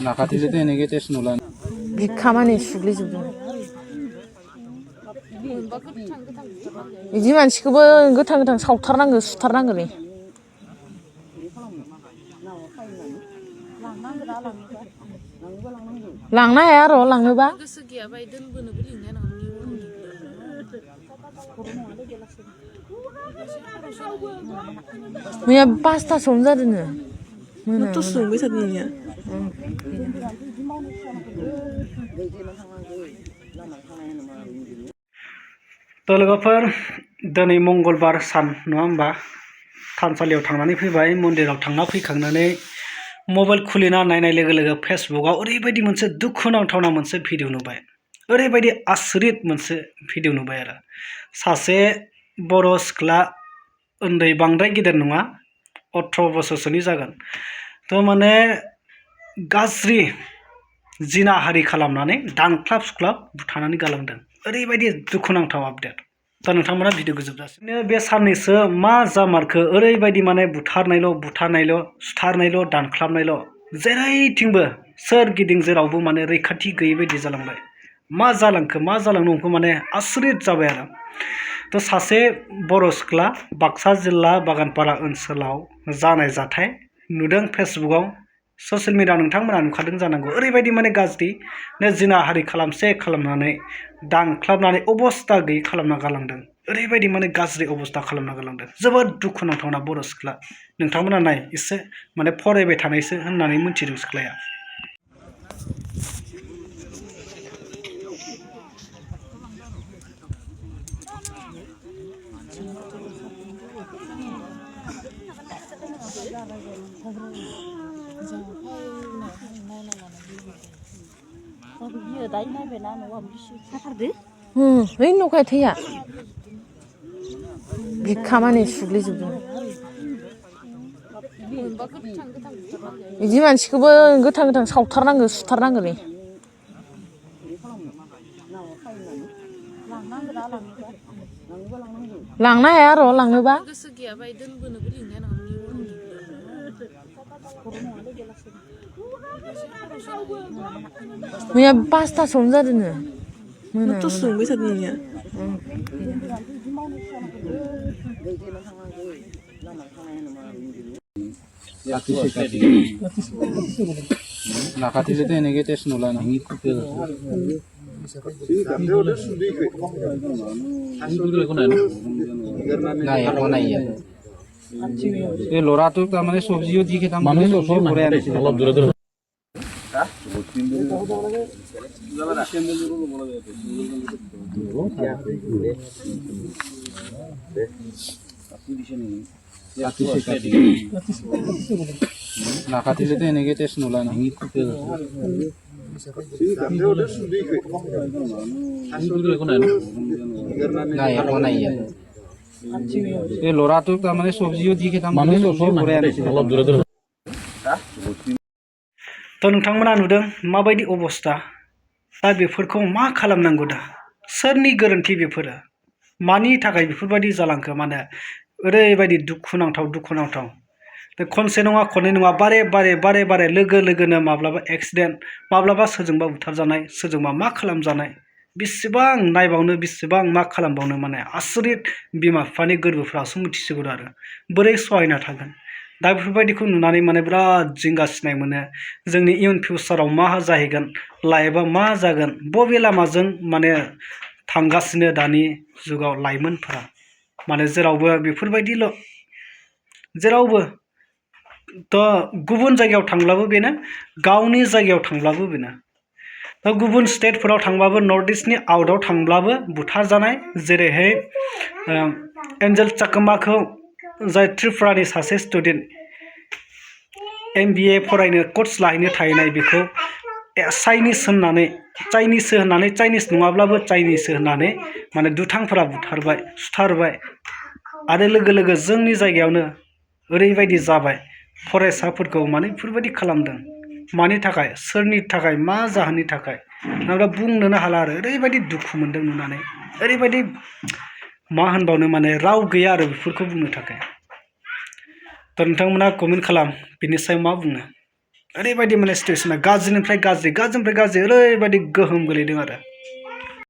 나가티도 এনে게 test नुला बे खामानि सुग्लिजोबदों बिदि मानसिखौबो गोथां गोथां सावथारनांगौ सुथारनांगौ लांनो हाया र' लांनोबा गोसो गैयाबा दोनबोनोबो लिंनाय नङा मैया 5थासोआवनो जादोंनो मोना संबाय थादों लोगोफोर दिनै मंगलबार सान नङा होमबा थानसालियाव थांनानै फैबाय मन्दिराव थांना फैखांनानै मबाइल खुलिना नायनाय लोगो लोगो फेसबुकआव ओरैबायदि मोनसे दुखुनांथावना मोनसे भिडिअ नुबाय ओरैबायदि आसरित मोनसे भिडिअ नुबाय आरो सासे बर' सिख्ला उन्दै बांद्राय गिदिर नङा 18 बोसोरसोनि जागोन थ' माने गाज्रि जिनाहारि खालामनानै दानख्लाब सुख्लाब बुथारनानै गालांदों ओरैबायदि दुखुनांथाव आपडेट दा नोंथांमोना भिडिअखौ जोबजासिम बे साननैसो मा जामारखो ओरैबायदि माने बुथारनायल' सुथारनायल' दानख्लाबनायल' जेरैथिंबो सोरगिदिं जेरावबो माने रैखाथि गैयै बायदि जालांबाय मा जालांनो हमखो माने आसरित जाबाय आरो थ' सासे बर' सिख्ला बाक्सा जिल्ला बागानपारा ओनसोलाव जानाय जाथाय नुदों फेसबुकआव ससियेल मिडियायाव नोंथांमोना नुखादों जानांगौ ओरैबायदि माने गाज्रि जिनाहारि खालामनानै दानख्लाबनानै अबस्था गैयै खालामना गालांदों ओरैबायदि माने गाज्रि अबस्था खालामना गालांदों जोबोद दुखुनांथावना बर' सिख्ला नोंथांमोना नाय एसे माने फरायबाय थानायसो होननानै मिथिदों सिख्लाया बै नखाय थैया बे खामानि सुग्लिजोबदों बिदि मानसिखौबो गोथां गोथां सावथारनांगौ सुथारनांगौ लांनो हाया र' लांनोबा गोसो गैयाबा दोनबोनोबो लिंनाय नङा मैया 5थासोआवनो जादोंनो मोना संबाय थादों 나가티도 এনে게 टेस्ट नुला এই ল'ৰাটোক তাৰমানে চব্জিও দি খেতাম মানে চব্জি ভৰাই আনিছে অলপ দূৰে দূৰে নাকাটিলেতো এনেকে টেষ্ট নুলা এই ল'ৰাটোক তাৰমানে চব্জিও দি খেতাম মানে চব্জি ভৰাই আনিছে অলপ দূৰে দূৰে थ' नोंथांमोना नुदों माबायदि अबस्था दा बेफोरखौ मा खालामनांगौ दा सोरनि गोरोन्थि बेफोरो मानि थाखाय बेफोरबायदि जालांखो माने ओरैबायदि दुखुनांथाव खनसे नङा खननै नङा बारे लोगो लोगोनो माब्लाबा एक्सिडेन्ट माब्लाबा सोरजोंबा बुथारजानाय सोरजोंबा मा खालामजानाय बेसेबां नायबावनो बेसेबां मा खालामबावनो माने आसरित बिमा बिफानि गोरबोफ्रासो मिथिसिगौ आरो बोरै सहायना थागोन दा बेफोरबायदिखौ नुनानै माने बिराद जिंगा सिनाय मोनो जोंनि इयुन फिउचाराव मा जाहैगोन लाइफआ मा जागोन बबे लामाजों माने थांगासिनो दानि जुगाव लाइमोनफोरा माने जेरावबो बेफोरबायदिल' जेरावबो थ' गुबुन जायगायाव थांब्लाबो बेनो गावनि जायगायाव थांब्लाबो बेनो गुबुन स्टेटफोराव थांबाबो नर्थ इस्टनि आउटआव थांब्लाबो बुथारजानाय जेरैहाय एन्जेल चाकोमाखौ जाय त्रिपुरानि सासे स्टुडेन्ट MBA फरायनो कर्स लाहैनो थाहैनाय बेखौ चाइनिस नङाब्लाबो चाइनिस होननानै माने दुथांफोरा बुथारबाय सुथारबाय आरो लोगो लोगो जोंनि जायगायावनो ओरैबायदि जाबाय फरायसाफोरखौ माने बेफोरबायदि खालामदों मानि थाखाय सोरनि थाखाय मा जाहोननि थाखाय नाथाय बुंनोनो हाला आरो ओरैबायदि दुखु मोनदों नुनानै ओरैबायदि मा होनबावनो माने राव गैया आरो बेफोरखौ बुंनो थाखाय दा नोंथांमोना कमेन्ट खालाम बिनि सायाव मा बुङो ओरैबायदि माने सिटुवेसना गाज्रिनिफ्राय गाज्रि ओरैबायदि गोहोम गोलैदों आरो